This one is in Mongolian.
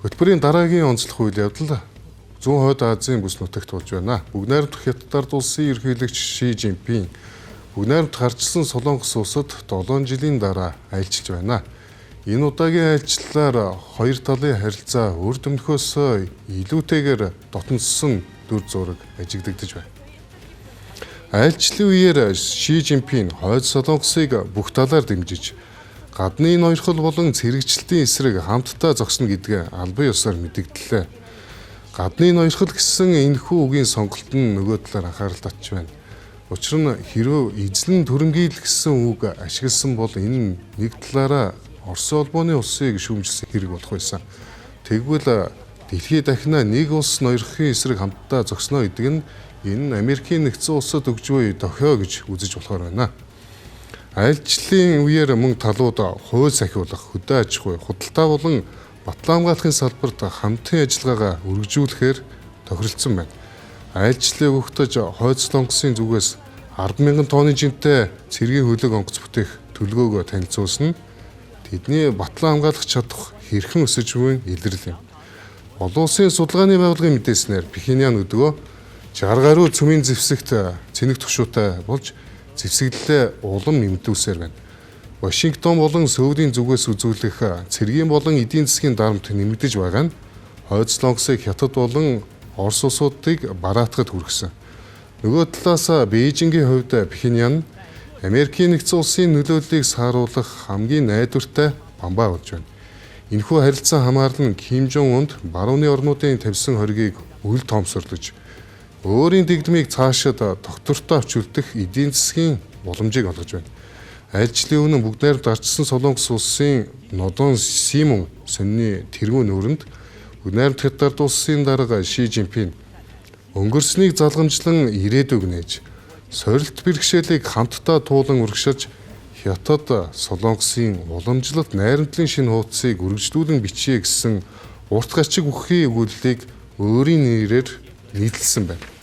Хөтөлбөрийн дараагийн онцлог үйл явдал Зүүн Хойд Азийн бүс нутагт болж байна. Бүгд найрамдах Хятад улсын ерөнхийлөгч Ши Жинпин бүгд найрамдах харчилсан Солонгос улсад 7 жилийн дараа айлчилж байна. Энэ удаагийн айлчлалаар хоёр талын харилцаа үр дүнхөөс илүүтэйгээр дотноссон дүр зураг ажиглагдаж байна. Айлчлалын үеэр Ши Жинпин Хойд Солонгосыг бүх талаар дэмжиж гадны ноёрхол болон цэрэгчлэлтийн эсрэг хамтдаа зогсно гэдгээ албан ёсоор мэдэгдлээ. Гадны ноёрхол гэсэн энэхүү үгийн сонголт нь нөгөө талаар анхаарал татж байна. Учир нь хэрвээ эзлэн төрөнгийн гэсэн үг ашигласан бол энэ нь нэг талаараа Оросын холбооны улсыг шүүмжилсэн хэрэг болох байсан. Тэгвэл дэлхий дахина нэг улс ноёрхлын эсрэг хамтдаа зогсно гэдэг нь энэ нь Америкийн нэгдсэн улсад өгж буй дохио гэж үзэж болохоор байна. Айлчлалын үеэр мөн талууд хууль сахиулах, хөдөө аж ахуй, худалдаа болон батлан хамгаалахын салбарт хамтын ажиллагаагаа үргэлжлүүлэхээр тохиролцсон байна. Айлчлалыг өгтөж Хойд Солонгосын зүгээс 10,000 тонны жинтэй цэргийн хөлөг онгоц бүтээх төлөвлөгөөгөө танилцуулсан нь тэдний батлан хамгаалах чадах хэрхэн өсөж буйг илэрлээ. Олон улсын судалгааны байгууллагын мэдээснээр Пхеньян өдгөө 60 гаруй цөмийн зэвсэгт цэнэг тушуутай болж зэвсэглэлээ улам нэмэгдүүлсээр байна. Вашингтон болон Сөүлийн зүгээс үзүүлэх цэргийн болон эдийн засгийн дарамт нэмэгдэж байгаа нь Хойд Солонгосыг Хятад болон Орос улсуудыг бараатахад хүргэсэн. Нөгөө талаас Бээжингийн хувьд Пхеньян Америкийн нэгдсэн улсын нөлөөллийг сааруулах хамгийн найдвартай бамбай болж байна. Энэхүү харилцан хамаарал нь Ким Жон Унд барууны орнуудын тавьсан хоргийг үл тоомсорлож өөрийн дэгдмийг цаашид тогтвортой авч үлдэх эдийн засгийн боломжийг олгож байна. Айлчлалын өмнө бүгд найрамд арчсан Солонгос улсын Нодон Симон сонины тэргүүн нүүрэнд бүгд найрамд Хятад улсын дарга Ши Жинпин өнгөрснийг залгамжлан ирээдүг нээж сорилт бэрхшээлийг хамтдаа туулан урагшилж Хятад Солонгосын уламжлалт найрамдлын шинэ хуудсыг үргэлжлүүлэн бичье гэсэн урт гарчиг бүхий өгүүллийг өөрийн нэрээр нийтлсэн байна.